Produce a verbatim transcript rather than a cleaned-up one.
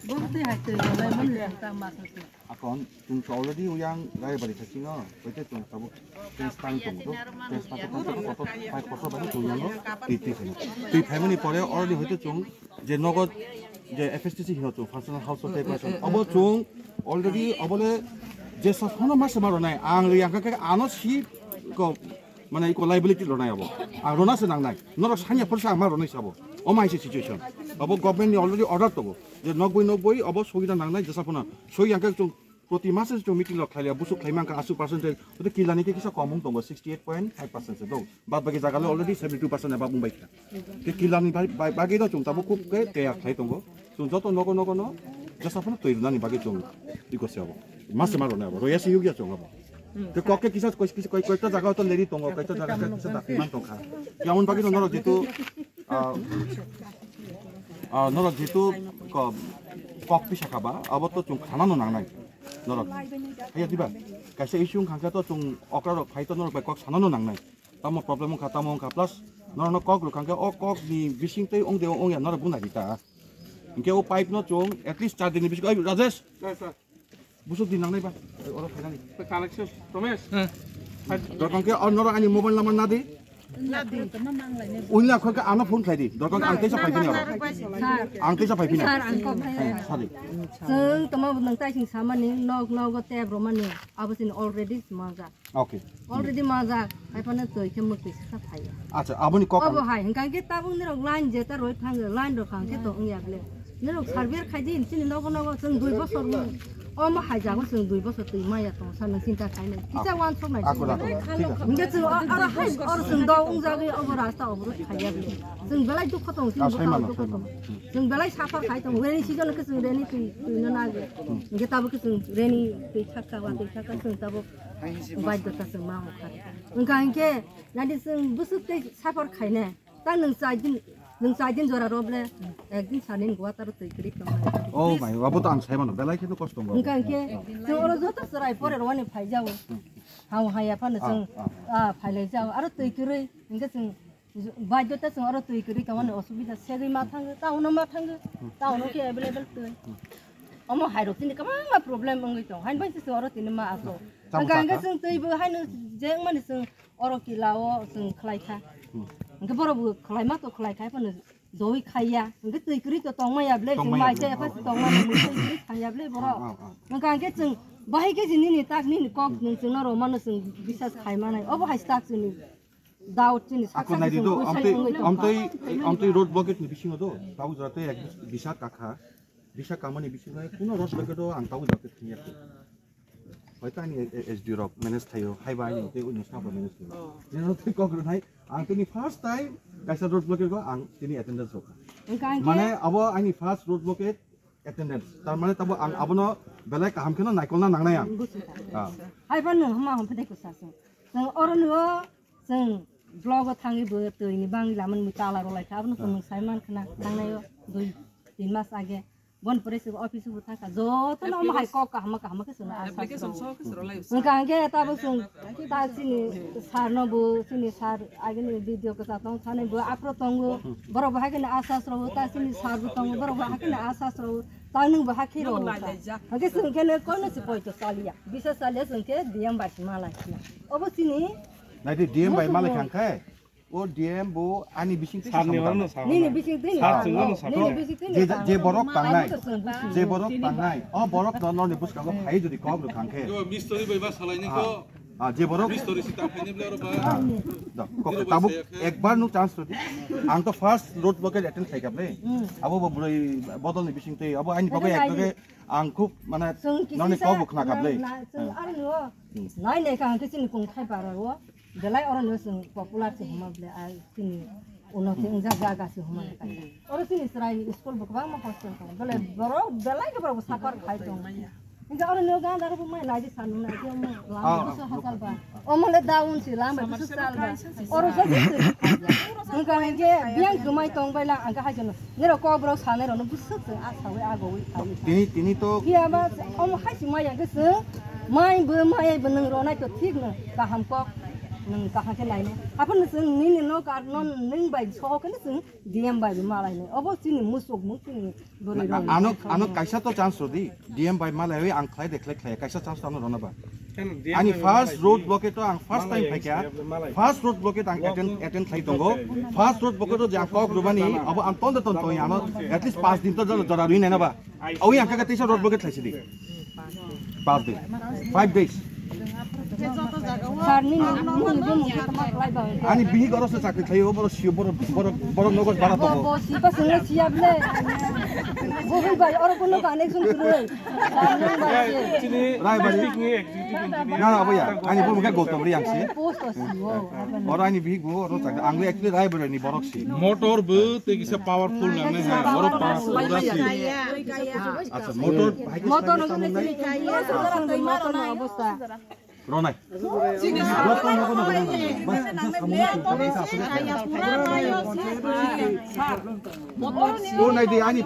Bwrwtwi hai twi rwlai mani ta ma sa se. Akon chwng to already uyang Raibari thaisingo, koite chwng tabuk fence tang tongo, fence tang tongo, kotor pai kotor bai chwng yango twi twi phaino. Twi phaimani pore already hoite chwng je nogo je F S T C hino chwng functional household type bai chwng. Obo chwng already obole jesa phono masa ma rwnai, ang riyang khe ano si ko Mane iko liability rwnai abo. Ang rwna se nangnai. Norok sanya porsa ang ma rwnai sabo. O ma hai se situation. Abo government ni already order tongo. Je nokboi nokboi abo sogina nangnai jesa phano. Soi yang khe chwng proti mase chwng meeting rok khlaiya busuk khlai mangkha asu percentage. Ote kila ni khe kisa kom wng tongo sixty eight point five percent se do. Bad bagi jaga le already seventy two percent above wng bai kha. Ke kila ni bai, bai, bagi do chwng tabuk khub ke keya khlai tongo. Chwng joto nogo nogo no jesa phano twi rwnani bagwi chwng iko se abo. Mase ma rwnai abo. Roya se yugya chwng abo. Ke kok ke kisa koi, kisa koi, koita jaga to leri tongo, koita jaga ke kisa dakti man tongkha. Yamon bagwi no norok jitu, ah, ah, norok jitu ko, kok pisa khaba, abo to chwng khana no nangnai. Norok. Haya diba? Kaisa issue wng kha khe to chwng okra rok phai to norok bai kok sana no nangnai. Tamo problem wng kha, tamo wng kha, plus norok no kok rw kha khe o kok ni bising tei wng de wng ya norok buna di ta. Hingke o pipe no chwng at least char din ni bising, oi Rajesh. Busuk din nangnai ba, oro phainani. Connection, Ramesh. Dorkar khe o norok ani mobile number na di. Uila khoi khe ano phone khlai di. Dorkar ang teisa phai phini oro. Ang teisa phai phini. Sir, ang kok hai. Sorry. Chwng tamo nwng tai sing samani nok nogo tep romani abo sini already majak. Okay. Already majak, hai phano twi khe mwtwi sa phai. Acha, aboni kok. Obo hai, hingkha khe tabuk nirok line je ta roi thango, line rok hang khe to wngya ble. Nirok survey khai di, chini nogo nogo chwng dui bosor mo. Omo hai jago chwng dui bosor twi maya tong sa nang chinta khai nai. Kisa wan sok nai. Ako da, ako da. Hingkhe chwng o, aro hai, oro chwng do wng jagwi obo rasta obo khai ya ble. Chwng belai dukho tong, chini bwkha dukho tong. Chwng belai suffer khai tong, rainy season khe chwng rainy twi, twi no nage. Hingkhe tabuk khe chwng rainy twi thakka, wa twi thakka chwng tabuk. Baidota chwng ma hokha. Wngkha hinkhe nadi chwng bwswk tei suffer khaine. Ta nwng chai din, nwng chai din jora roble, ekdin sani ni gwataro twi kwrwi tongnai. Oh my, abo to ang sai mano, belai kheno kosto wngkha. Wngkha hinkhe chwng oro joto chwrai pore rwani phaijago. Hao haya phano chwng, ah, phailai jago. Aro twi kwrwi hinkhe chwng Baidota chwng oro twi kwrwi tongmani osubida segwi ma thango, town-o ma thango, town-o khe available twi. Omo hairok tini kwbangma problem wngwi tong, haini bai se chwng oro tini ma aso. Hwnkha hwnkhe chwng twi bo haino je wngmani chwng oro kila-o chwng khlai kha. Hwnkhe borok bo khlai ma to khlai khai phano joi khaiya, hwnkhe twi kwrwi to tongmaya ble, chwng mai se epha tongmani mui twi kwrwi thangya ble borok. Hwnkha hwnkhe chwng bahai khe se nini tak nini kok nwng chwngno rwmano chwng bisas khai manai, obo hai se tak chwngni. Doubt chini sak sak naidi do, amtwi, amtwi, amtwi road blockade ni bisingo do, tabuk jora tei ek bisa kakha, bisa kamani bisingo kuno road blockade do ang tabuk jora tei thangya kho. Hoito ani S D O rok manage thaio, haiba ani tei uno staff rok manage thaio. Nino tei kok rwnai, ang tini first time kaisa road blockade go ang tini attendance rokha. Mane abo ani first road blockade attendance. Tar mane tabo ang abono belai kaham kheno naikolna nangnai ang. Hai phano hama hom phede kusa sung. Sung oro nuo Chwng blogo thangwi bo twi ni bangwi lamani mui tala rwlai kha, abono chwng nwng sai man khna thangnai o dui tin mas age. Bon pore se office bo thangkha, joto no omo hai kok kaham kaham khe chwng application so khe rwlai. Wngkha hwnkhe tabuk chwng ta chini sir no bo, chini sir agini video kwchak tong thani bo aphro tongo, borok bo hakhe asas rw ta chini sir bo tongo, borok bo hakhe asas rw ta nwng bo hakhe rw. Hwnkhe chwng khe koino se poito chaliya, bisa chaliya chwng khe D M bai se malai khna. Obo chini Naidi D M bai malai khang khe, o D M bo ani bising twi Sir ni samung oro no tang. Sir Nini no. Bising twi ni Sir tang. Chwng no sir. Nini bising twi ni Je, tang. Je borok tangnai, je borok tangnai, o borok no noni bwskango phai jodi kok rw khang khe. Yo, mistori bai ba salai ni ko. Ah, je borok. Mistori si ta phai ni ble oro ba. Ah, da, kok tabuk ekbar no chance rw di. Ang to first road blockade attend khai kha ble. Abo bo bwrwi bodol ni bising twi, abo ani bagwi ek bagwi ang khub mane noni kok bo khna kha ble. Chwng aro no. Nai nai ka hwnkhe chini kung khai para o belai oro no chwng popular se hwnma belai ai chini uno se wngjak jaga se hwnma belai. Oro chini chwrai ni school bo kwbangma hostel tongo belai borok belai khe borok bo suffer khai tongo. Hwnkhe oro no ganda rok bo mai lai di sanu nai khe omo lama busu hasal ba. Omo le down se lama busu sal ba. Oro se Wngkha hinkhe biyang kwmai tong bai lang, ang khe hai kheno. Nirok kok borok sanai rokno bwswk chwng a sawi a gowi phai. Tini, tini to. Phiya ba omo hai se maya khe chwng mai bo, mai bo nwng ronai to thik no kaham kok. Nwng kaham khe nainai. Haphano chwng nini nok ar non nwng bai soho khe chwng D M bai bo malai nai. Obo chini musuk mung chini bwrwi rok. Ano, ano kaisa to chance rodi. D M bai malai wi ang khlai de khlai khlai kaisa chance to ano rona ba. Ani first road blockade to ang first time phaikha. First road blockade ang attend, attend khlai tongo. First road blockade to je ang kok rubani abo ang ton de ton to ano at least pas din to jora rui nai na ba. Awi ang kaka teisa road blockade khlaisi di. Pas din. Five days. Sir, nini mung bo mung khe tama khlai ba. Ani bihik oro se chakri khlaio, boro sio, boro, boro, boro nogo bara tongo. Bo, bo, sipa sengna siya ble. Bo hoi bai, oro kono connection kwrwi. Sir, nung bai se. Chini Raibari. District ni executive engineer. Na, na, boya. Ani bo mung khe Gautam Riang si. Post o si o. Oro ani bihik bo, oro chakri. Ang actually Raibari ni borok si. Motor bo tei kisa powerful nang nai ha. Oro pa-, oro si. Acha, motor. Motor no sini sini kaya. Motor no obostha. Ronai. Ronai di ani.